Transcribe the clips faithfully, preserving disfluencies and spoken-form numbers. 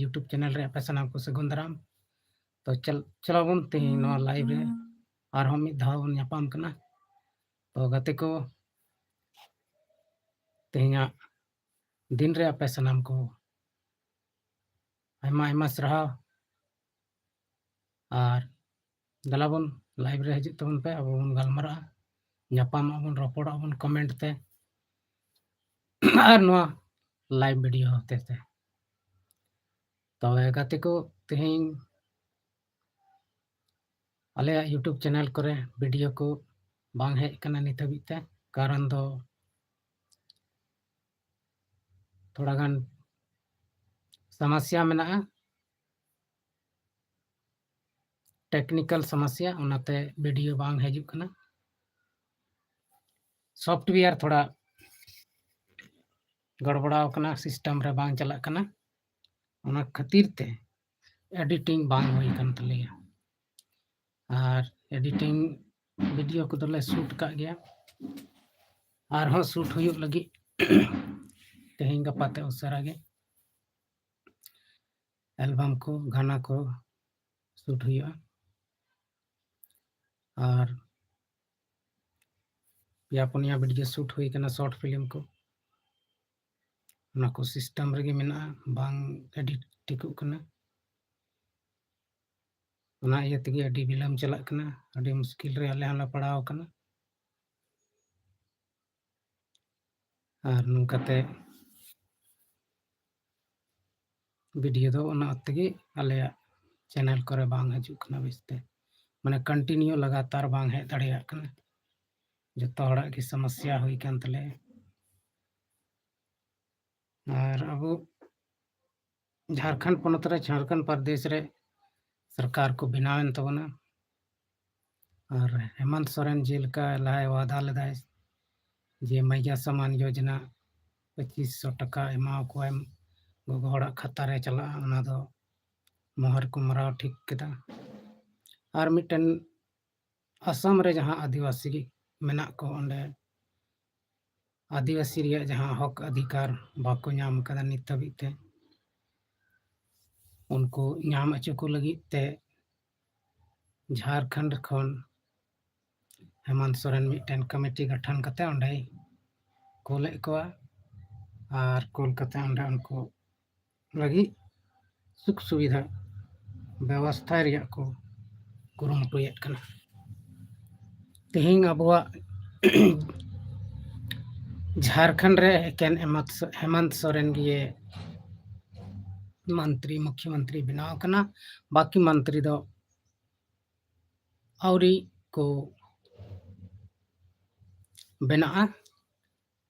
YouTube channel ᱨᱮ ᱟᱯᱮ ᱥᱟᱱᱟᱢ ᱠᱚ ᱥᱟᱹᱜᱩᱱ ᱫᱟᱨᱟᱢ᱾ ᱛᱚ ᱪᱟᱞ-, ᱪᱟᱞᱟᱣ ᱵᱚᱱ ᱛᱮᱦᱮᱧ ᱱᱚᱣᱟ live ᱨᱮ ᱟᱨᱦᱚᱸ ᱢᱤᱫ ᱫᱷᱟᱣ ᱵᱚᱱ ᱧᱟᱯᱟᱢ ᱠᱟᱱᱟ᱾ ᱛᱚ ᱜᱟᱛᱮ ᱠᱚ, ᱛᱮᱦᱮᱧᱟᱜ ᱫᱤᱱ ᱨᱮ ᱟᱯᱮ ᱥᱟᱱᱟᱢ ᱠᱚ ᱟᱭᱢᱟ ᱟᱭᱢᱟ ᱥᱟᱨᱦᱟᱣ᱾ ᱟᱨ ᱫᱮᱞᱟ ᱵᱚᱱ live ᱨᱮ ᱦᱤᱡᱩᱜ ᱛᱟᱵᱚᱱ ᱯᱮ, ᱟᱵᱚ ᱵᱚᱱ ᱜᱟᱞᱢᱟᱨᱟᱜᱼᱟ, ᱧᱟᱯᱟᱢᱚᱜ ᱟᱵᱚᱱ, ᱨᱚᱯᱚᱲᱚᱜ ᱟᱵᱚᱱ comment ᱛᱮ ᱟᱨ ᱱᱚᱣᱟ live video ᱦᱚᱛᱮ ᱛᱮ᱾ ᱛᱚᱵᱮ ᱜᱟᱛᱮ ᱠᱚ, ᱛᱮᱦᱮᱧ ᱟᱞᱮᱭᱟᱜ YouTube channel ᱠᱚᱨᱮ video ᱠᱚ ᱵᱟᱝ ᱦᱮᱡ ᱠᱟᱱᱟ ᱱᱤᱛ ᱦᱟᱹᱵᱤᱡ ᱛᱮ, ᱠᱟᱨᱚᱱ ᱫᱚ ᱛᱷᱚᱲᱟ ᱜᱟᱱ ᱥᱚᱢᱚᱥᱥᱟ ᱢᱮᱱᱟᱜᱼᱟ, technical ᱥᱚᱢᱚᱥᱥᱟ, ᱚᱱᱟᱛᱮ video ᱵᱟᱝ ᱦᱤᱡᱩᱜ ᱠᱟᱱᱟ᱾ Software ᱛᱷᱚᱲᱟ ᱜᱚᱲᱵᱚᱲᱟᱣ ᱠᱟᱱᱟ, system ᱨᱮ ᱵᱟᱝ ᱪᱟᱞᱟᱜ ᱠᱟᱱᱟ, ᱚᱱᱟ ᱠᱷᱟᱹᱛᱤᱨ ᱛᱮ editing ᱵᱟᱝ ᱦᱩᱭ ᱠᱟᱱ ᱛᱟᱞᱮᱭᱟ᱾ ᱟᱨ editing video ᱠᱚᱫᱚᱞᱮ shoot ᱠᱟᱜ ᱜᱮᱭᱟ, ᱟᱨᱦᱚᱸ shoot ᱦᱩᱭᱩᱜ ᱞᱟᱹᱜᱤᱫ ᱛᱮᱦᱮᱧ ᱜᱟᱯᱟ ᱛᱮ ᱩᱥᱟᱹᱨᱟ ᱜᱮ album ᱠᱚ, ᱜᱟᱱᱟ ᱠᱚ shoot ᱦᱩᱭᱩᱜᱼᱟ᱾ ᱟᱨ ᱯᱮᱭᱟ ᱯᱩᱱᱭᱟ video shoot ᱦᱩᱭ ᱠᱟᱱᱟ, short film ᱠᱚ, ᱚᱱᱟ ᱠᱚ system ᱨᱮᱜᱮ ᱢᱮᱱᱟᱜᱼᱟ, ᱵᱟᱝ edit ᱴᱷᱤᱠᱚᱜ ᱠᱟᱱᱟ᱾ ᱚᱱᱟ ᱤᱭᱟᱹ ᱛᱮᱜᱮ ᱟᱹᱰᱤ ᱵᱤᱞᱚᱢ ᱪᱟᱞᱟᱜ ᱠᱟᱱᱟ, ᱟᱹᱰᱤ ᱢᱩᱥᱠᱤᱞ ᱨᱮ ᱟᱞᱮ ᱦᱚᱸᱞᱮ ᱯᱟᱲᱟᱣ ᱟᱠᱟᱱᱟ᱾ ᱟᱨ ᱱᱚᱝᱠᱟᱛᱮ video ᱫᱚ ᱚᱱᱟ ᱛᱮᱜᱮ ᱟᱞᱮᱭᱟᱜ channel ᱠᱚᱨᱮ ᱵᱟᱝ ᱦᱤᱡᱩᱜ ᱠᱟᱱᱟ ᱵᱮᱥᱛᱮ, ᱢᱟᱱᱮ continue ᱞᱟᱜᱟᱛᱟᱨ ᱵᱟᱝ ᱦᱮᱡ ᱫᱟᱲᱮᱭᱟᱜ ᱠᱟᱱᱟ᱾ ᱡᱚᱛᱚ ᱦᱚᱲᱟᱜ ᱜᱮ ᱥᱚᱢᱚᱥᱥᱟ ᱦᱩᱭ ᱠᱟᱱ ᱛᱟᱞᱮᱭᱟ᱾ ᱟᱨ ᱟᱵᱚ ᱡᱷᱟᱲᱠᱷᱚᱸᱰ ᱯᱚᱱᱚᱛ ᱨᱮ, ᱡᱷᱟᱲᱠᱷᱚᱸᱰ ᱯᱨᱚᱫᱮᱥ ᱨᱮ ᱥᱚᱨᱠᱟᱨ ᱠᱚ ᱵᱮᱱᱟᱣᱮᱱ ᱛᱟᱵᱚᱱᱟ᱾ ᱟᱨ ᱦᱮᱢᱚᱱᱛ ᱥᱚᱨᱮᱱ ᱡᱮᱞᱮᱠᱟ ᱞᱟᱦᱟᱭ ᱣᱟᱫᱟ ᱞᱮᱫᱟᱭ ᱡᱮ ᱢᱟᱭᱜᱟ ᱥᱟᱢᱟᱱ ᱭᱳᱡᱚᱱᱟ ᱯᱚᱸᱪᱤᱥ ᱥᱚ ᱴᱟᱠᱟ ᱮᱢᱟ ᱠᱚᱣᱟᱭ, ᱜᱚᱜᱚ ᱦᱚᱲᱟᱜ ᱠᱷᱟᱛᱟ ᱨᱮ ᱪᱟᱞᱟᱜᱼᱟ, ᱚᱱᱟ ᱫᱚ ᱢᱚᱦᱚᱨ ᱠᱚ ᱢᱟᱨᱟᱣ ᱴᱷᱤᱠ ᱠᱮᱫᱟ᱾ ᱟᱨ ᱢᱤᱫᱴᱮᱱ ᱟᱥᱟᱢ ᱨᱮ ᱡᱟᱦᱟᱸ ᱟᱹᱫᱤᱵᱟᱹᱥᱤ ᱢᱮᱱᱟᱜ ᱠᱚ, ᱚᱸᱰᱮ ᱟᱹᱫᱤᱵᱟᱹᱥᱤ ᱨᱮᱭᱟᱜ ᱡᱟᱦᱟᱸ ᱦᱚᱠ ᱚᱫᱷᱤᱠᱟᱨ ᱵᱟᱠᱚ ᱧᱟᱢ ᱟᱠᱟᱫᱟ ᱱᱤᱛ ᱦᱟᱹᱵᱤᱡ ᱛᱮ, ᱩᱱᱠᱩ ᱧᱟᱢ ᱦᱚᱪᱚ ᱠᱚ ᱞᱟᱹᱜᱤᱫ ᱛᱮ ᱡᱷᱟᱲᱠᱷᱚᱸᱰ ᱠᱷᱚᱱ ᱦᱮᱢᱟᱱᱛ ᱥᱚᱨᱮᱱ ᱢᱤᱫᱴᱮᱱ ᱠᱚᱢᱤᱴᱤ ᱜᱚᱴᱷᱚᱱ ᱠᱟᱛᱮ ᱚᱸᱰᱮᱭ ᱠᱳᱞᱮᱫ ᱠᱚᱣᱟ᱾ ᱟᱨ ᱠᱳᱞ ᱠᱟᱛᱮ ᱚᱸᱰᱮ ᱩᱱᱠᱩ ᱞᱟᱹᱜᱤᱫ ᱥᱩᱠ ᱥᱩᱵᱤᱫᱷᱟ ᱵᱮᱵᱚᱥᱛᱷᱟᱭ ᱨᱮᱭᱟᱜ ᱠᱚ ᱠᱩᱨᱩᱢᱩᱴᱩᱭᱮᱫ ᱠᱟᱱᱟ᱾ ᱛᱮᱦᱮᱧ ᱟᱵᱚᱣᱟᱜ ᱡᱷᱟᱲᱠᱷᱚᱸᱰ ᱨᱮ ᱮᱠᱮᱱ ᱦᱮᱢᱟᱱᱛ ᱥᱚ-, ᱦᱮᱢᱟᱱᱛ ᱥᱚᱨᱮᱱ ᱜᱮ ᱢᱚᱱᱛᱨᱤ, ᱢᱩᱠᱷᱭᱚᱢᱚᱱᱛᱨᱤ ᱵᱮᱱᱟᱣ ᱠᱟᱱᱟ᱾ ᱵᱟᱹᱠᱤ ᱢᱚᱱᱛᱨᱤ ᱫᱚ ᱟᱹᱣᱨᱤ ᱠᱚ ᱵᱮᱱᱟᱜᱼᱟ᱾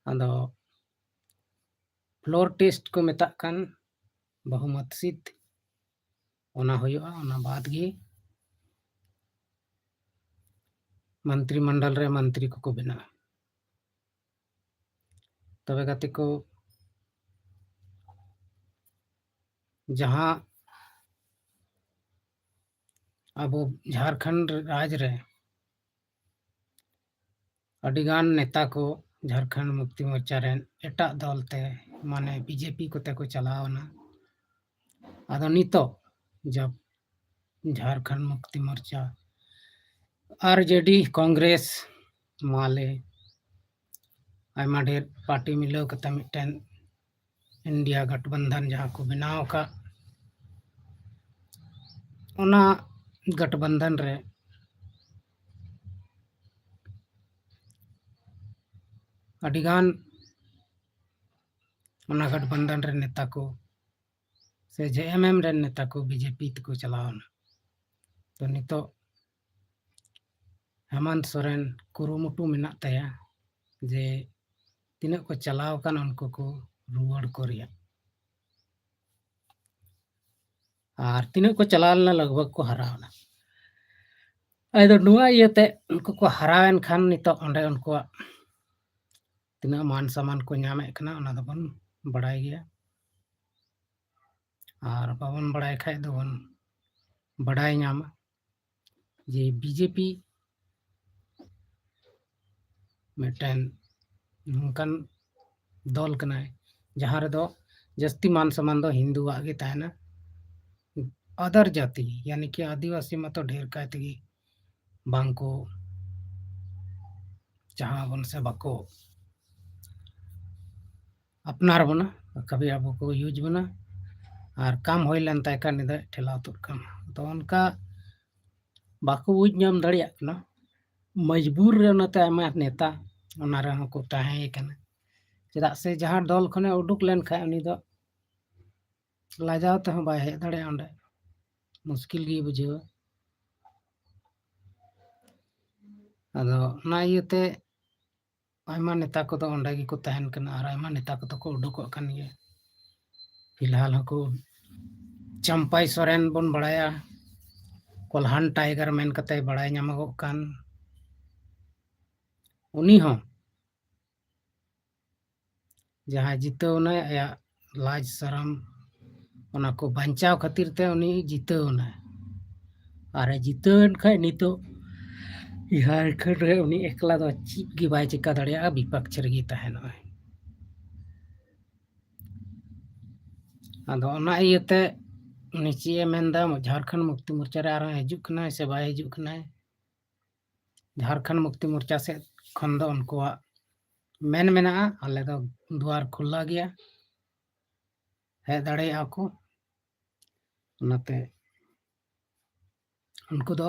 ᱟᱫᱚ floor test ᱠᱚ ᱢᱮᱛᱟᱜ ᱠᱟᱱ ᱵᱚᱦᱩᱢᱚᱛ ᱥᱤᱫ, ᱚᱱᱟ ᱦᱩᱭᱩᱜᱼᱟ᱾ ᱚᱱᱟ ᱵᱟᱫᱽ ᱜᱮ ᱢᱚᱱᱛᱨᱤ ᱢᱚᱱᱰᱚᱞ ᱨᱮ ᱢᱚᱱᱛᱨᱤ ᱠᱚᱠᱚ ᱵᱮᱱᱟᱜᱼᱟ᱾ ᱛᱚᱵᱮ ᱜᱟᱛᱮ ᱠᱚ, ᱡᱟᱦᱟᱸ ᱟᱵᱚ ᱡᱷᱟᱲᱠᱷᱚᱸᱰ ᱨᱟᱡᱽ ᱨᱮ ᱟᱹᱰᱤᱜᱟᱱ ᱱᱮᱛᱟ ᱠᱚ ᱡᱷᱟᱲᱠᱷᱚᱸᱰ ᱢᱩᱠᱛᱤ ᱢᱳᱨᱪᱟ ᱨᱮᱱ ᱮᱴᱟᱜ ᱫᱚᱞ ᱛᱮ, ᱢᱟᱱᱮ ᱵᱤᱡᱮᱯᱤ ᱠᱚᱛᱮ ᱠᱚ ᱪᱟᱞᱟᱣ ᱮᱱᱟ᱾ ᱟᱫᱚ ᱱᱤᱛᱚᱜ ᱡᱟᱵ ᱡᱷᱟᱲᱠᱷᱚᱸᱰ ᱢᱩᱠᱛᱤ ᱢᱳᱨᱪᱟ, ᱟᱨᱡᱮᱰᱤ, ᱠᱚᱝᱜᱨᱮᱥ, ᱢᱟᱞᱮ, ᱟᱭᱢᱟ ᱰᱷᱮᱨ ᱯᱟᱨᱴᱤ ᱢᱤᱞᱟᱹᱣ ᱠᱟᱛᱮ ᱢᱤᱫᱴᱮᱱ ᱤᱱᱰᱤᱭᱟ ᱜᱟᱴᱷᱵᱟᱱᱫᱷᱟᱱ ᱡᱟᱦᱟᱸ ᱠᱚ ᱵᱮᱱᱟᱣ ᱟᱠᱟᱫ, ᱚᱱᱟ ᱜᱟᱴᱷᱵᱟᱱᱫᱷᱟᱱ ᱨᱮ ᱟᱹᱰᱤᱜᱟᱱ ᱚᱱᱟ ᱜᱟᱴᱷᱵᱟᱱᱫᱷᱟᱱ ᱨᱮᱱ ᱱᱮᱛᱟ ᱠᱚ ᱥᱮ ᱡᱮ ᱮᱢ ᱮᱢ ᱨᱮᱱ ᱱᱮᱛᱟ ᱠᱚ ᱵᱤᱡᱮᱯᱤ ᱛᱮᱠᱚ ᱪᱟᱞᱟᱣ ᱮᱱᱟ᱾ ᱛᱚ ᱱᱤᱛᱚᱜ ᱦᱮᱢᱟᱱᱛ ᱥᱚᱨᱮᱱ ᱠᱩᱨᱩᱢᱩᱴᱩ ᱢᱮᱱᱟᱜ ᱛᱟᱭᱟ ᱡᱮ ᱛᱤᱱᱟᱹᱜ ᱠᱚ ᱪᱟᱞᱟᱣ ᱟᱠᱟᱱ ᱩᱱᱠᱩ ᱠᱚ ᱨᱩᱣᱟᱹᱲ ᱠᱚ ᱨᱮᱭᱟᱜ᱾ ᱟᱨ ᱛᱤᱱᱟᱹᱜ ᱠᱚ ᱪᱟᱞᱟᱣ ᱞᱮᱱᱟ, ᱞᱟᱜᱽ ᱵᱷᱟᱜᱽ ᱠᱚ ᱦᱟᱨᱟᱣ ᱮᱱᱟ᱾ ᱟᱫᱚ ᱱᱚᱣᱟ ᱤᱭᱟᱹᱛᱮ ᱩᱱᱠᱩ ᱠᱚ ᱦᱟᱨᱟᱣᱮᱱ ᱠᱷᱟᱱ ᱱᱤᱛᱚᱜ ᱚᱸᱰᱮ ᱩᱱᱠᱩᱣᱟᱜ ᱛᱤᱱᱟᱹᱜ ᱢᱟᱱ ᱥᱚᱢᱢᱟᱱ ᱠᱚ ᱧᱟᱢᱮᱫ ᱠᱟᱱᱟ, ᱚᱱᱟ ᱫᱚᱵᱚᱱ ᱵᱟᱲᱟᱭ ᱜᱮᱭᱟ᱾ ᱟᱨ ᱵᱟᱵᱚᱱ ᱵᱟᱲᱟᱭ ᱠᱷᱟᱡ ᱫᱚᱵᱚᱱ ᱵᱟᱲᱟᱭ ᱧᱟᱢᱟ ᱡᱮ ᱵᱤᱡᱮᱯᱤ ᱢᱤᱫᱴᱮᱱ ᱱᱚᱝᱠᱟᱱ ᱫᱚᱞ ᱠᱟᱱᱟᱭ, ᱡᱟᱦᱟᱸ ᱨᱮᱫᱚ ᱡᱟᱹᱥᱛᱤ ᱢᱟᱱ ᱥᱚᱢᱢᱟᱱ ᱫᱚ ᱦᱤᱱᱫᱩᱣᱟᱜ ᱜᱮ ᱛᱟᱦᱮᱱᱟ᱾ ᱟᱫᱟᱨ ᱡᱟᱹᱛᱤ, ᱭᱟᱱᱤ ᱠᱤ ᱟᱹᱫᱤᱵᱟᱹᱥᱤ ᱢᱟᱛᱚ ᱰᱷᱮᱨ ᱠᱟᱭ ᱛᱮᱜᱮ ᱵᱟᱝ ᱠᱚ ᱪᱟᱦᱟᱣ ᱵᱚᱱ ᱥᱮ ᱵᱟᱠᱚ ᱟᱯᱱᱟᱨ ᱵᱚᱱᱟ, ᱠᱟᱵᱷᱤ ᱟᱵᱚ ᱠᱚ ᱤᱭᱩᱡᱽ ᱵᱚᱱᱟ, ᱟᱨ ᱠᱟᱢ ᱦᱩᱭ ᱞᱮᱱ ᱛᱟᱭ ᱠᱷᱟᱱ ᱩᱱᱤ ᱫᱚ ᱴᱷᱮᱞᱟᱣ ᱛᱩᱫ ᱠᱟᱢᱟ᱾ ᱛᱚ ᱚᱱᱠᱟ ᱵᱟᱠᱚ ᱵᱩᱡᱽ ᱧᱟᱢ ᱫᱟᱲᱮᱭᱟᱜ ᱠᱟᱱᱟ, ᱢᱚᱡᱽᱵᱩᱨ ᱨᱮ ᱚᱱᱟᱛᱮ ᱟᱭᱢᱟ ᱱᱮᱛᱟ ᱚᱱᱟ ᱨᱮᱦᱚᱸ ᱠᱚ ᱛᱟᱦᱮᱸ ᱠᱟᱱᱟ᱾ ᱪᱮᱫᱟᱜ ᱥᱮ ᱡᱟᱦᱟᱸ ᱫᱚᱞ ᱠᱷᱚᱱᱮ ᱩᱰᱩᱠ ᱞᱮᱱᱠᱷᱟᱱ ᱩᱱᱤ ᱫᱚ ᱞᱟᱡᱟᱣ ᱛᱮᱦᱚᱸ ᱵᱟᱭ ᱦᱮᱡ ᱫᱟᱲᱮᱭᱟᱜᱼᱟ ᱚᱸᱰᱮ, ᱢᱩᱥᱠᱤᱞ ᱜᱮᱭ ᱵᱩᱡᱷᱟᱹᱣᱟ᱾ ᱟᱫᱚ ᱚᱱᱟ ᱤᱭᱟᱹᱛᱮ ᱟᱭᱢᱟ ᱱᱮᱛᱟ ᱠᱚᱫᱚ ᱚᱸᱰᱮ ᱜᱮᱠᱚ ᱛᱟᱦᱮᱱ ᱠᱟᱱᱟ ᱟᱨ ᱟᱭᱢᱟ ᱱᱮᱛᱟ ᱠᱚᱫᱚ ᱠᱚ ᱩᱰᱩᱠᱚᱜ ᱠᱟᱱ ᱜᱮᱭᱟ᱾ ᱯᱷᱤᱞᱦᱟᱞ ᱦᱚᱸᱠᱚ, ᱪᱟᱢᱯᱟᱭ ᱥᱚᱨᱮᱱ ᱵᱚᱱ ᱵᱟᱲᱟᱭᱟ, ᱠᱚᱞᱦᱟᱱ ᱴᱟᱭᱜᱟᱨ ᱢᱮᱱ ᱠᱟᱛᱮ ᱵᱟᱲᱟᱭ ᱧᱟᱢᱚᱜᱚᱜ ᱠᱟᱱ, ᱩᱱᱤ ᱦᱚᱸ ᱡᱟᱦᱟᱸᱭ ᱡᱤᱛᱟᱹᱣ ᱮᱱᱟᱭ, ᱟᱭᱟᱜ ᱞᱟᱡᱽ ᱥᱚᱨᱚᱢ ᱚᱱᱟ ᱠᱚ ᱵᱟᱧᱪᱟᱣ ᱠᱷᱟᱹᱛᱤᱨ ᱛᱮ ᱩᱱᱤ ᱡᱤᱛᱟᱹᱣ ᱮᱱᱟᱭ᱾ ᱟᱨ ᱮ ᱡᱤᱛᱟᱹᱣ ᱮᱱ ᱠᱷᱟᱡ ᱱᱤᱛᱚᱜ ᱡᱷᱟᱲᱠᱷᱚᱸᱰ ᱨᱮ ᱩᱱᱤ ᱮᱠᱞᱟ ᱫᱚ ᱪᱮᱫ ᱜᱮ ᱵᱟᱭ ᱪᱤᱠᱟ ᱫᱟᱲᱮᱭᱟᱜᱼᱟ, ᱵᱤᱯᱚᱠᱷ ᱨᱮᱜᱮ ᱛᱟᱦᱮᱱᱚᱜᱼᱟᱭ᱾ ᱟᱫᱚ ᱚᱱᱟ ᱤᱭᱟᱹᱛᱮ ᱩᱱᱤ ᱪᱮᱫ ᱮ ᱢᱮᱱᱫᱟ, ᱡᱷᱟᱲᱠᱷᱚᱸᱰ ᱢᱩᱠᱛᱤ ᱢᱳᱨᱪᱟ ᱨᱮ ᱟᱨᱦᱚᱸ ᱦᱤᱡᱩᱜ ᱠᱟᱱᱟᱭ ᱥᱮ ᱵᱟᱭ ᱦᱤᱡᱩᱜ ᱠᱟᱱᱟᱭ? ᱡᱷᱟᱲᱠᱷᱚᱸᱰ ᱢᱩᱠᱛᱤ ᱢᱳᱨᱪᱟ ᱥᱮᱫ ᱠᱷᱚᱱ ᱫᱚ ᱩᱱᱠᱩᱣᱟᱜ ᱢᱮᱱ ᱢᱮᱱᱟᱜᱼᱟ, ᱟᱞᱮ ᱫᱚ ᱫᱩᱣᱟᱨ ᱠᱷᱩᱞᱟ ᱜᱮᱭᱟ, ᱦᱮᱡ ᱫᱟᱲᱮᱭᱟᱜᱼᱟ ᱠᱚ᱾ ᱚᱱᱟᱛᱮ ᱩᱱᱠᱩ ᱫᱚ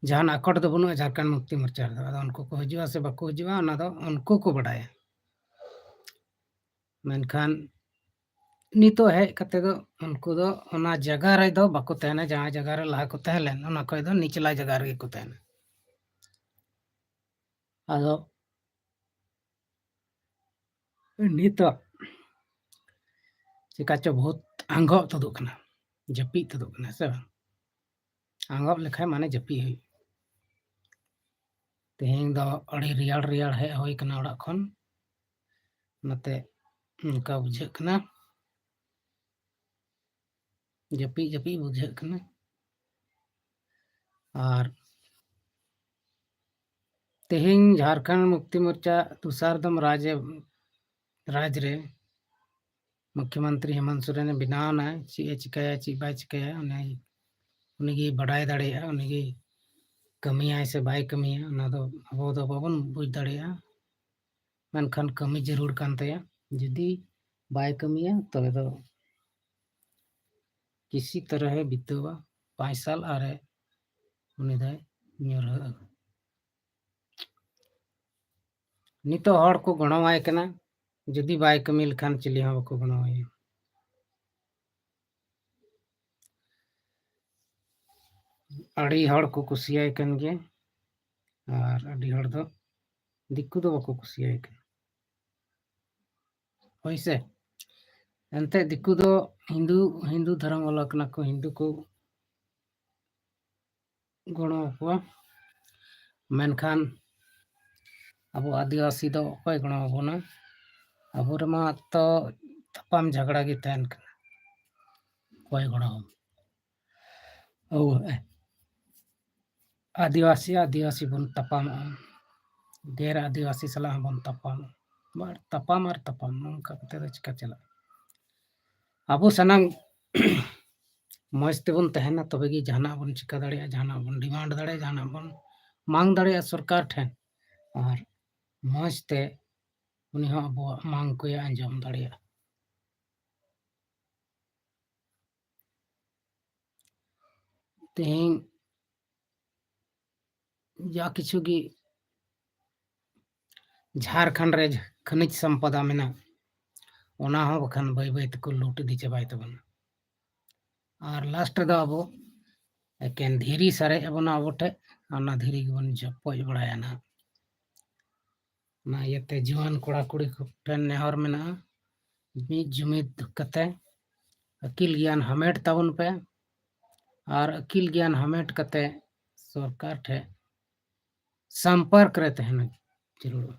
ᱡᱟᱦᱟᱱ ᱟᱠᱚᱴ ᱫᱚ ᱵᱟᱹᱱᱩᱜᱼᱟ ᱡᱷᱟᱲᱠᱷᱚᱸᱰ ᱢᱩᱠᱛᱤ ᱢᱳᱨᱪᱟ ᱨᱮᱫᱚ᱾ ᱟᱫᱚ ᱩᱱᱠᱩ ᱠᱚ ᱦᱤᱡᱩᱜᱼᱟ ᱥᱮ ᱵᱟᱠᱚ ᱦᱤᱡᱩᱜᱼᱟ, ᱚᱱᱟ ᱫᱚ ᱩᱱᱠᱩ ᱠᱚ ᱵᱟᱰᱟᱭᱟ᱾ ᱢᱮᱱᱠᱷᱟᱱ ᱱᱤᱛᱚᱜ ᱦᱮᱡ ᱠᱟᱛᱮ ᱫᱚ ᱩᱱᱠᱩ ᱫᱚ ᱚᱱᱟ ᱡᱟᱭᱜᱟ ᱨᱮᱫᱚ ᱵᱟᱠᱚ ᱛᱟᱦᱮᱱᱟ, ᱡᱟᱦᱟᱸ ᱡᱟᱭᱜᱟ ᱨᱮ ᱞᱟᱦᱟ ᱠᱚ ᱛᱟᱦᱮᱸ ᱞᱮᱱ, ᱚᱱᱟ ᱠᱷᱚᱡ ᱫᱚ ᱱᱤᱪᱞᱟ ᱡᱟᱭᱜᱟ ᱨᱮᱜᱮ ᱠᱚ ᱛᱟᱦᱮᱱᱟ᱾ ᱟᱫᱚ ᱱᱤᱛᱚᱜ ᱪᱮᱠᱟ ᱪᱚ ᱵᱚᱦᱩᱛ ᱟᱸᱜᱚᱵ ᱛᱩᱫᱩᱜ ᱠᱟᱱᱟ, ᱡᱟᱹᱯᱤᱫ ᱛᱩᱫᱩᱜ ᱠᱟᱱᱟ, ᱥᱮ ᱵᱟᱝ? ᱟᱸᱜᱚᱵ ᱞᱮᱠᱷᱟᱱ ᱢᱟᱱᱮ ᱡᱟᱹᱯᱤᱫ ᱦᱩᱭᱩᱜ᱾ ᱛᱮᱦᱮᱧ ᱫᱚ ᱟᱹᱰᱤ ᱨᱮᱭᱟᱲ ᱨᱮᱭᱟᱲ ᱦᱮᱡ ᱦᱩᱭ ᱠᱟᱱᱟ ᱚᱲᱟᱜ ᱠᱷᱚᱱ, ᱚᱱᱟᱛᱮ ᱚᱱᱠᱟ ᱵᱩᱡᱷᱟᱹᱜ ᱠᱟᱱᱟ, ᱡᱟᱹᱯᱤᱫ ᱡᱟᱹᱯᱤᱫ ᱵᱩᱡᱷᱟᱹᱜ ᱠᱟᱱᱟ᱾ ᱟᱨ ᱛᱮᱦᱮᱧ ᱡᱷᱟᱲᱠᱷᱚᱸᱰ ᱢᱩᱠᱛᱤ ᱢᱳᱨᱪᱟ ᱫᱚᱥᱟᱨ ᱫᱚᱢ ᱨᱟᱡᱽ ᱮ, ᱨᱟᱡᱽ ᱨᱮ ᱢᱩᱠᱷᱭᱚᱢᱚᱱᱛᱨᱤ ᱦᱮᱢᱚᱱᱛ ᱥᱚᱨᱮᱱᱮ ᱵᱮᱱᱟᱣ ᱮᱱᱟᱭ, ᱪᱮᱫ ᱮ ᱪᱤᱠᱟᱹᱭᱟ, ᱪᱮᱫ ᱵᱟᱭ ᱪᱤᱠᱟᱹᱭᱟ, ᱚᱱᱟ ᱩᱱᱤᱜᱮᱭ ᱵᱟᱰᱟᱭ ᱫᱟᱲᱮᱭᱟᱜᱼᱟ, ᱩᱱᱤᱜᱮ ᱠᱟᱹᱢᱤᱭᱟᱭ ᱥᱮ ᱵᱟᱭ ᱠᱟᱹᱢᱤᱭᱟ, ᱚᱱᱟ ᱫᱚ ᱟᱵᱚ ᱫᱚ ᱵᱟᱵᱚᱱ ᱵᱩᱡᱽ ᱫᱟᱲᱮᱭᱟᱜᱼᱟ᱾ ᱢᱮᱱᱠᱷᱟᱱ ᱠᱟᱹᱢᱤ ᱡᱟᱹᱨᱩᱲ ᱠᱟᱱ ᱛᱟᱭᱟ᱾ ᱡᱩᱫᱤ ᱵᱟᱭ ᱠᱟᱹᱢᱤᱭᱟ, ᱛᱚᱵᱮ ᱫᱚ ᱠᱤᱥᱤ ᱛᱚᱨᱦᱮ ᱵᱤᱛᱟᱹᱣᱟ ᱯᱟᱸᱪ ᱥᱟᱞ ᱟᱨᱮ ᱩᱱᱤ ᱫᱚᱭ ᱧᱩᱨᱦᱟᱹᱜᱼᱟ᱾ ᱱᱤᱛᱚᱜ ᱦᱚᱲ ᱠᱚ ᱜᱚᱲᱚᱣᱟᱭ ᱠᱟᱱᱟ, ᱡᱩᱫᱤ ᱵᱟᱭ ᱠᱟᱹᱢᱤ ᱞᱮᱠᱷᱟᱱ ᱪᱤᱞᱤ ᱦᱚᱸ ᱵᱟᱠᱚ ᱜᱚᱲᱚᱣᱟᱭᱟ᱾ ᱟᱹᱰᱤ ᱦᱚᱲ ᱠᱚ ᱠᱩᱥᱤᱭᱟᱭ ᱠᱟᱱ ᱜᱮᱭᱟ, ᱟᱨ ᱟᱹᱰᱤ ᱦᱚᱲ ᱫᱚ ᱫᱤᱠᱩ ᱫᱚ ᱵᱟᱠᱚ ᱠᱩᱥᱤᱭᱟᱭ ᱠᱟᱱᱟ᱾ ᱦᱳᱭ ᱥᱮ? ᱮᱱᱛᱮᱫ ᱫᱤᱠᱩ ᱫᱚ ᱦᱤᱱᱫᱩ, ᱦᱤᱱᱫᱩ ᱫᱷᱚᱨᱚᱢ ᱵᱟᱞᱟ ᱠᱟᱱᱟ ᱠᱚ, ᱦᱤᱱᱫᱩ ᱠᱚ ᱜᱚᱲᱚ ᱟᱠᱚᱣᱟ᱾ ᱢᱮᱱᱠᱷᱟᱱ ᱟᱵᱚ ᱟᱹᱫᱤᱵᱟᱹᱥᱤ ᱫᱚ ᱚᱠᱚᱭ ᱜᱚᱲᱚ ᱟᱵᱚᱱᱟ? ᱟᱵᱚ ᱨᱮᱢᱟ ᱛᱚ ᱛᱟᱯᱟᱢ ᱡᱷᱟᱜᱽᱲᱟ ᱜᱮ ᱛᱟᱦᱮᱱ ᱠᱟᱱᱟ᱾ ᱚᱠᱚᱭ ᱜᱚᱲᱚ ᱟᱵᱚᱱᱟ? ᱟᱵᱚ ᱟᱹᱫᱤᱵᱟᱹᱥᱤ ᱟᱹᱫᱤᱵᱟᱹᱥᱤ ᱵᱚᱱ ᱛᱟᱯᱟᱢᱚᱜᱼᱟ, ᱜᱮᱨ ᱟᱹᱫᱤᱵᱟᱹᱥᱤ ᱥᱟᱞᱟᱜ ᱦᱚᱸᱵᱚᱱ ᱛᱟᱯᱟᱢᱚᱜᱼᱟ᱾ ᱟᱨ ᱛᱟᱯᱟᱢ ᱟᱨ ᱛᱟᱯᱟᱢ, ᱱᱚᱝᱠᱟ ᱠᱟᱛᱮ ᱫᱚ ᱪᱤᱠᱟ ᱪᱟᱞᱟᱜᱼᱟ? ᱟᱵᱚ ᱥᱟᱱᱟᱢ ᱢᱚᱡᱽ ᱛᱮᱵᱚᱱ ᱛᱟᱦᱮᱱᱟ, ᱛᱚᱵᱮ ᱜᱮ ᱡᱟᱦᱟᱱᱟᱜ ᱵᱚᱱ ᱪᱤᱠᱟ ᱫᱟᱲᱮᱭᱟᱜᱼᱟ, ᱡᱟᱦᱟᱱᱟᱜ ᱵᱚᱱ ᱰᱤᱢᱟᱱᱰ ᱫᱟᱲᱮᱭᱟᱜᱼᱟ, ᱡᱟᱦᱟᱱᱟᱜ ᱵᱚᱱ ᱢᱟᱝ ᱫᱟᱲᱮᱭᱟᱜᱼᱟ ᱥᱚᱨᱠᱟᱨ ᱴᱷᱮᱱ, ᱟᱨ ᱢᱚᱡᱽ ᱛᱮ ᱩᱱᱤ ᱦᱚᱸ ᱟᱵᱚᱣᱟᱜ ᱢᱟᱝ ᱠᱚᱭ ᱟᱸᱡᱚᱢ ᱫᱟᱲᱮᱭᱟᱜᱼᱟ᱾ ᱛᱮᱦᱮᱧ ᱡᱟ ᱠᱤᱪᱷᱩ ᱜᱮ ᱡᱷᱟᱲᱠᱷᱚᱸᱰ ᱨᱮ ᱠᱷᱟᱹᱱᱤᱡᱽ ᱥᱚᱢᱯᱚᱫᱟ ᱢᱮᱱᱟᱜ, ᱚᱱᱟ ᱦᱚᱸ ᱵᱟᱠᱷᱟᱱ ᱵᱟᱹᱭ ᱵᱟᱹᱭ ᱛᱮᱠᱚ ᱞᱩᱴ ᱤᱫᱤ ᱪᱟᱵᱟᱭ ᱛᱟᱵᱚᱱᱟ᱾ ᱟᱨ ᱞᱟᱥᱴ ᱨᱮᱫᱚ ᱟᱵᱚ ᱮᱠᱮᱱ ᱫᱷᱤᱨᱤ ᱥᱟᱨᱮᱡ ᱟᱵᱚᱱᱟ ᱟᱵᱚ ᱴᱷᱮᱡ, ᱟᱨ ᱚᱱᱟ ᱫᱷᱤᱨᱤ ᱜᱮᱵᱚᱱ ᱪᱚᱯᱚᱡ ᱵᱟᱲᱟᱭᱟ ᱱᱟᱦᱟᱜ᱾ ᱚᱱᱟ ᱤᱭᱟᱹᱛᱮ ᱡᱩᱣᱟᱹᱱ ᱠᱚᱲᱟ ᱠᱩᱲᱤ ᱠᱚ ᱴᱷᱮᱱ ᱱᱮᱦᱚᱨ ᱢᱮᱱᱟᱜᱼᱟ, ᱢᱤᱫ ᱡᱩᱢᱤᱫ ᱠᱟᱛᱮ ᱟᱹᱠᱤᱞ ᱜᱮᱭᱟᱱ ᱦᱟᱢᱮᱴ ᱛᱟᱵᱚᱱ ᱯᱮ, ᱟᱨ ᱟᱹᱠᱤᱞ ᱜᱮᱭᱟᱱ ᱦᱟᱢᱮᱴ ᱠᱟᱛᱮ ᱥᱚᱨᱠᱟᱨ ᱴᱷᱮᱡ ᱥᱚᱢᱯᱚᱨᱠ ᱨᱮ ᱛᱟᱦᱮᱱᱟ ᱡᱟᱹᱨᱩᱲᱚᱜᱼᱟ᱾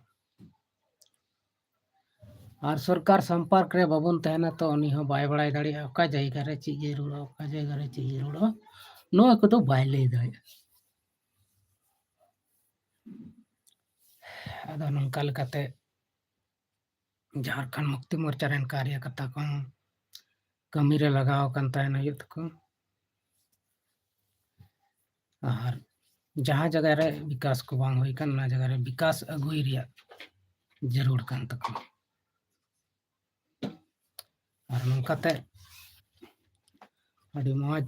ᱟᱨ ᱥᱚᱨᱠᱟᱨ ᱥᱚᱢᱯᱚᱨᱠ ᱨᱮ ᱵᱟᱵᱚᱱ ᱛᱟᱦᱮᱱᱟ, ᱛᱚ ᱩᱱᱤ ᱦᱚᱸ ᱵᱟᱭ ᱵᱟᱲᱟᱭ ᱫᱟᱲᱮᱭᱟᱜᱼᱟ ᱚᱠᱟ ᱡᱟᱭᱜᱟ ᱨᱮ ᱪᱮᱫ ᱡᱟᱹᱨᱩᱲᱚᱜᱼᱟ, ᱚᱠᱟ ᱡᱟᱭᱜᱟ ᱨᱮ ᱪᱮᱫ ᱡᱟᱹᱨᱩᱲᱚᱜᱼᱟ, ᱱᱚᱣᱟ ᱠᱚᱫᱚ ᱵᱟᱭ ᱞᱟᱹᱭ ᱫᱟᱲᱮᱭᱟᱜᱼᱟ᱾ ᱟᱫᱚ ᱱᱚᱝᱠᱟ ᱞᱮᱠᱟᱛᱮ ᱡᱷᱟᱲᱠᱷᱚᱸᱰ ᱢᱩᱠᱛᱤ ᱢᱳᱨᱪᱟ ᱨᱮᱱ ᱠᱟᱨᱭᱚᱠᱚᱨᱛᱟ ᱠᱚ ᱠᱟᱹᱢᱤ ᱨᱮ ᱞᱟᱜᱟᱣ ᱟᱠᱟᱱ ᱛᱟᱦᱮᱱ ᱦᱩᱭᱩᱜ ᱛᱟᱠᱚ᱾ ᱟᱨ ᱡᱟᱦᱟᱸ ᱡᱟᱭᱜᱟ ᱨᱮ ᱵᱤᱠᱟᱥ ᱠᱚ ᱵᱟᱝ ᱦᱩᱭ ᱠᱟᱱ, ᱚᱱᱟ ᱡᱟᱭᱜᱟ ᱨᱮ ᱵᱤᱠᱟᱥ ᱟᱹᱜᱩᱭ ᱨᱮᱭᱟᱜ ᱡᱟᱹᱨᱩᱲ ᱠᱟᱱ ᱛᱟᱠᱚᱣᱟ᱾ ᱟᱨ ᱱᱚᱝᱠᱟᱛᱮ ᱟᱹᱰᱤ ᱢᱚᱡᱽ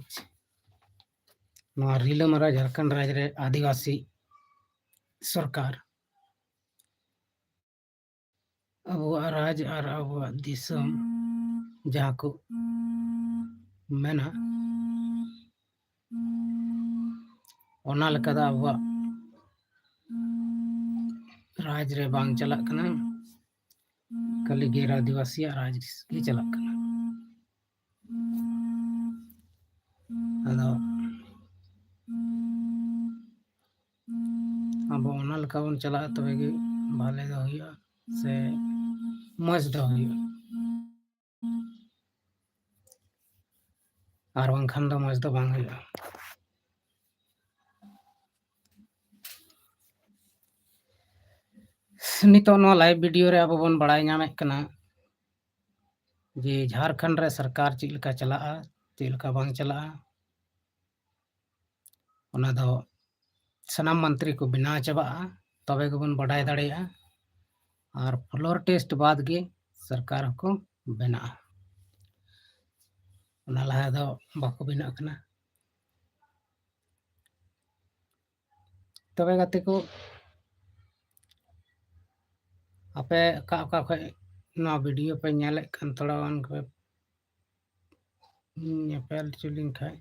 ᱱᱚᱣᱟ ᱨᱤᱞᱟᱹᱢᱟᱨᱟ ᱡᱷᱟᱲᱠᱷᱚᱸᱰ ᱨᱟᱡᱽ ᱨᱮ ᱟᱹᱫᱤᱵᱟᱹᱥᱤ ᱥᱚᱨᱠᱟᱨ ᱟᱵᱚᱣᱟᱜ ᱨᱟᱡᱽ ᱟᱨ ᱟᱵᱚᱣᱟᱜ ᱫᱤᱥᱚᱢ ᱡᱟᱦᱟᱸ ᱠᱚ ᱢᱮᱱᱟ, ᱚᱱᱟ ᱞᱮᱠᱟ ᱫᱚ ᱟᱵᱚᱣᱟᱜ ᱨᱟᱡᱽ ᱨᱮ ᱵᱟᱝ ᱪᱟᱞᱟᱜ ᱠᱟᱱᱟ, ᱠᱷᱟᱹᱞᱤ ᱜᱮᱨ ᱟᱹᱫᱤᱵᱟᱹᱥᱤᱭᱟᱜ ᱨᱟᱡᱽ ᱜᱮ ᱪᱟᱞᱟᱜ ᱠᱟᱱᱟ᱾ ᱟᱫᱚ ᱟᱵᱚ ᱚᱱᱟ ᱞᱮᱠᱟ ᱵᱚᱱ ᱪᱟᱞᱟᱜᱼᱟ, ᱛᱚᱵᱮ ᱜᱮ ᱵᱷᱟᱞᱮ ᱫᱚ ᱦᱩᱭᱩᱜᱼᱟ ᱥᱮ ᱢᱚᱡᱽ ᱫᱚ ᱦᱩᱭᱩᱜᱼᱟ, ᱟᱨ ᱵᱟᱝᱠᱷᱟᱱ ᱫᱚ ᱢᱚᱡᱽ ᱫᱚ ᱵᱟᱝ ᱦᱩᱭᱩᱜᱼᱟ᱾ ᱱᱤᱛᱚᱜ ᱱᱚᱣᱟ live video ᱨᱮ ᱟᱵᱚ ᱵᱚᱱ ᱵᱟᱲᱟᱭ ᱧᱟᱢᱮᱫ ᱠᱟᱱᱟ ᱡᱮ ᱡᱷᱟᱲᱠᱷᱚᱸᱰ ᱨᱮ ᱥᱚᱨᱠᱟᱨ ᱪᱮᱫ ᱞᱮᱠᱟ ᱪᱟᱞᱟᱜᱼᱟ, ᱪᱮᱫ ᱞᱮᱠᱟ ᱵᱟᱝ ᱪᱟᱞᱟᱜᱼᱟ, ᱚᱱᱟ ᱫᱚ ᱥᱟᱱᱟᱢ ᱢᱚᱱᱛᱨᱤ ᱠᱚ ᱵᱮᱱᱟᱣ ᱪᱟᱵᱟᱜᱼᱟ, ᱛᱚᱵᱮ ᱜᱮᱵᱚᱱ ᱵᱟᱰᱟᱭ ᱫᱟᱲᱮᱭᱟᱜᱼᱟ᱾ ᱟᱨ floor test ᱵᱟᱫᱽ ᱜᱮ ᱥᱚᱨᱠᱟᱨ ᱦᱚᱸᱠᱚ ᱵᱮᱱᱟᱜᱼᱟ, ᱚᱱᱟ ᱞᱟᱦᱟ ᱫᱚ ᱵᱟᱠᱚ ᱵᱮᱱᱟᱜ ᱠᱟᱱᱟ᱾ ᱛᱚᱵᱮ ᱜᱟᱛᱮ ᱠᱚ, ᱟᱯᱮ ᱚᱠᱟ ᱚᱠᱟ ᱠᱷᱚᱡ ᱱᱚᱣᱟ video ᱯᱮ ᱧᱮᱞᱮᱫ ᱠᱟᱱ, ᱛᱷᱚᱲᱟ ᱜᱟᱱ ᱯᱮ ᱧᱮᱯᱮᱞ ᱦᱚᱪᱚ ᱞᱤᱧ ᱠᱷᱟᱡ᱾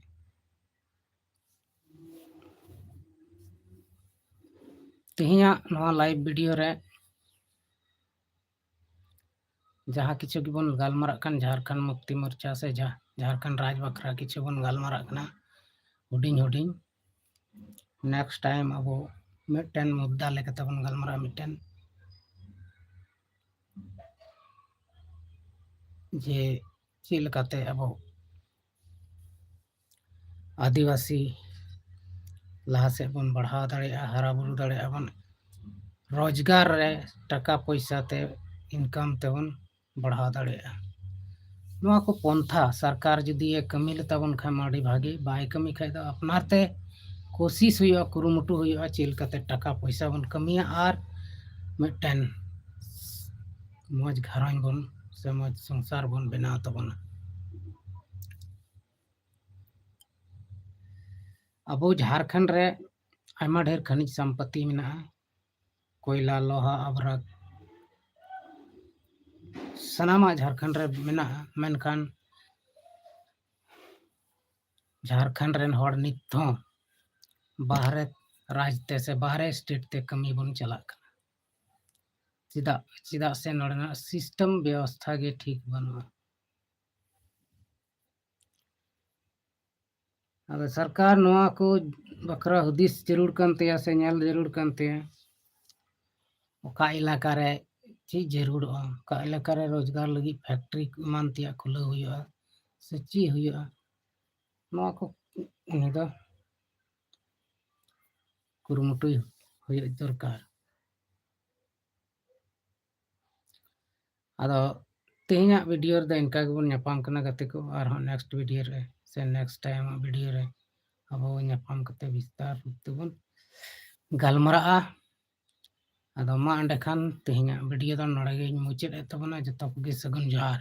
ᱛᱮᱦᱮᱧᱟᱜ ᱱᱚᱣᱟ live video ᱨᱮ ᱡᱟᱦᱟᱸ ᱠᱤᱪᱷᱩ ᱜᱮᱵᱚᱱ ᱜᱟᱞᱢᱟᱨᱟᱜ ᱠᱟᱱ ᱡᱷᱟᱲᱠᱷᱚᱸᱰ ᱢᱩᱠᱛᱤ ᱢᱳᱨᱪᱟ ᱥᱮ ᱡᱟ-, ᱡᱷᱟᱲᱠᱷᱚᱸᱰ ᱨᱟᱡᱽ ᱵᱟᱠᱷᱨᱟ ᱠᱤᱪᱷᱩ ᱵᱚᱱ ᱜᱟᱞᱢᱟᱨᱟᱜ ᱠᱟᱱᱟ ᱦᱩᱰᱤᱧ ᱦᱩᱰᱤᱧ᱾ Next time ᱟᱵᱚ ᱢᱤᱫᱴᱮᱱ ᱢᱩᱫᱽᱫᱟ ᱞᱮᱠᱟᱛᱮ ᱵᱚᱱ ᱜᱟᱞᱢᱟᱨᱟᱜᱼᱟ, ᱢᱤᱫᱴᱮᱱ ᱡᱮ ᱪᱮᱫ ᱞᱮᱠᱟᱛᱮ ᱟᱵᱚ ᱟᱹᱫᱤᱵᱟᱹᱥᱤ ᱞᱟᱦᱟ ᱥᱮᱫ ᱵᱚᱱ ᱵᱟᱲᱦᱟᱣ ᱫᱟᱲᱮᱭᱟᱜᱼᱟ, ᱦᱟᱨᱟ ᱵᱩᱨᱩ ᱫᱟᱲᱮᱭᱟᱜᱼᱟ ᱵᱚᱱ, ᱨᱳᱡᱽᱜᱟᱨ ᱨᱮ ᱴᱟᱠᱟ ᱯᱚᱭᱥᱟ ᱛᱮ income ᱛᱮᱵᱚᱱ ᱵᱟᱲᱦᱟᱣ ᱫᱟᱲᱮᱭᱟᱜᱼᱟ᱾ ᱱᱚᱣᱟ ᱠᱚ ᱯᱚᱱᱛᱷᱟ ᱥᱚᱨᱠᱟᱨ ᱡᱩᱫᱤ ᱮ ᱠᱟᱹᱢᱤ ᱞᱮᱛᱟ ᱵᱚᱱ ᱠᱷᱟᱱ ᱢᱟ ᱟᱹᱰᱤ ᱵᱷᱟᱹᱜᱤ, ᱵᱟᱭ ᱠᱟᱹᱢᱤ ᱠᱷᱟᱡ ᱫᱚ ᱟᱯᱱᱟᱨ ᱛᱮ ᱠᱳᱥᱤᱥ ᱦᱩᱭᱩᱜᱼᱟ, ᱠᱩᱨᱩᱢᱩᱴᱩ ᱦᱩᱭᱩᱜᱼᱟ ᱪᱮᱫ ᱞᱮᱠᱟᱛᱮ ᱴᱟᱠᱟ ᱯᱚᱭᱥᱟ ᱵᱚᱱ ᱠᱟᱹᱢᱤᱭᱟ ᱟᱨ ᱢᱤᱫᱴᱮᱱ ᱢᱚᱡᱽ ᱜᱷᱟᱨᱚᱸᱡᱽ ᱵᱚᱱ ᱥᱮ ᱢᱚᱡᱽ ᱥᱚᱝᱥᱟᱨ ᱵᱚᱱ ᱵᱮᱱᱟᱣ ᱛᱟᱵᱚᱱᱟ᱾ ᱟᱵᱚ ᱡᱷᱟᱲᱠᱷᱚᱸᱰ ᱨᱮ ᱟᱭᱢᱟ ᱰᱷᱮᱨ ᱠᱷᱟᱱᱤᱡᱽ ᱥᱚᱢᱯᱚᱛᱤ ᱢᱮᱱᱟᱜᱼᱟ, ᱠᱚᱭᱞᱟ, ᱞᱳᱦᱟ, ᱟᱵᱨᱟᱠ, ᱥᱟᱱᱟᱢᱟᱜ ᱡᱷᱟᱲᱠᱷᱚᱸᱰ ᱨᱮ ᱢᱮᱱᱟᱜᱼᱟ, ᱢᱮᱱᱠᱷᱟᱱ ᱡᱷᱟᱲᱠᱷᱚᱸᱰ ᱨᱮᱱ ᱦᱚᱲ ᱱᱤᱛ ᱦᱚᱸ ᱵᱟᱦᱨᱮ ᱨᱟᱡᱽ ᱛᱮ ᱥᱮ ᱵᱟᱦᱨᱮ state ᱛᱮ ᱠᱟᱹᱢᱤ ᱵᱚᱱ ᱪᱟᱞᱟᱜ ᱠᱟᱱᱟ᱾ ᱪᱮᱫᱟᱜ? ᱪᱮᱫᱟᱜ ᱥᱮ ᱱᱚᱰᱮᱱᱟᱜ system ᱵᱮᱵᱚᱥᱛᱷᱟ ᱜᱮ ᱴᱷᱤᱠ ᱵᱟᱹᱱᱩᱜᱼᱟ᱾ ᱟᱫᱚ ᱥᱚᱨᱠᱟᱨ ᱱᱚᱣᱟ ᱠᱚ ᱵᱟᱠᱷᱨᱟ ᱦᱩᱫᱤᱥ ᱡᱟᱹᱨᱩᱲ ᱠᱟᱱ ᱛᱟᱭᱟ ᱥᱮ ᱧᱮᱞ ᱡᱟᱹᱨᱩᱲ ᱠᱟᱱ ᱛᱟᱭᱟ, ᱚᱠᱟ ᱮᱞᱟᱠᱟ ᱨᱮ ᱪᱮᱫ ᱡᱟᱹᱨᱩᱲᱚᱜᱼᱟ, ᱚᱠᱟ ᱮᱞᱟᱠᱟ ᱨᱮ ᱨᱳᱡᱽᱜᱟᱨ ᱞᱟᱹᱜᱤᱫ factory ᱮᱢᱟᱱ ᱛᱮᱭᱟᱜ ᱠᱷᱩᱞᱟᱹᱣ ᱦᱩᱭᱩᱜᱼᱟ ᱥᱮ ᱪᱮᱫ ᱦᱩᱭᱩᱜᱼᱟ, ᱱᱚᱣᱟ ᱠᱚ ᱩᱱᱤ ᱫᱚ ᱠᱩᱨᱩᱢᱩᱴᱩᱭ ᱦᱩᱭᱩᱜ ᱫᱚᱨᱠᱟᱨ᱾ ᱟᱫᱚ ᱛᱮᱦᱮᱧᱟᱜ video ᱨᱮᱫᱚ ᱤᱱᱠᱟ ᱜᱮᱵᱚᱱ ᱧᱟᱯᱟᱢ ᱠᱟᱱᱟ ᱜᱟᱛᱮ ᱠᱚ, ᱟᱨᱦᱚᱸ next video ᱨᱮ ᱥᱮ next time video ᱨᱮ ᱟᱵᱚ ᱧᱟᱯᱟᱢ ᱠᱟᱛᱮ ᱵᱤᱥᱛᱟᱨ ᱨᱩᱯ ᱛᱮᱵᱚᱱ ᱜᱟᱞᱢᱟᱨᱟᱜᱼᱟ᱾ ᱟᱫᱚ ᱢᱟ ᱮᱸᱰᱮᱠᱷᱟᱱ ᱛᱮᱦᱮᱧᱟᱜ video ᱫᱚ ᱱᱚᱰᱮ ᱜᱮᱧ ᱢᱩᱪᱟᱹᱫ ᱮᱫ ᱛᱟᱵᱚᱱᱟ᱾ ᱡᱚᱛᱚ ᱠᱚᱜᱮ ᱥᱟᱹᱜᱩᱱ ᱡᱚᱦᱟᱨ᱾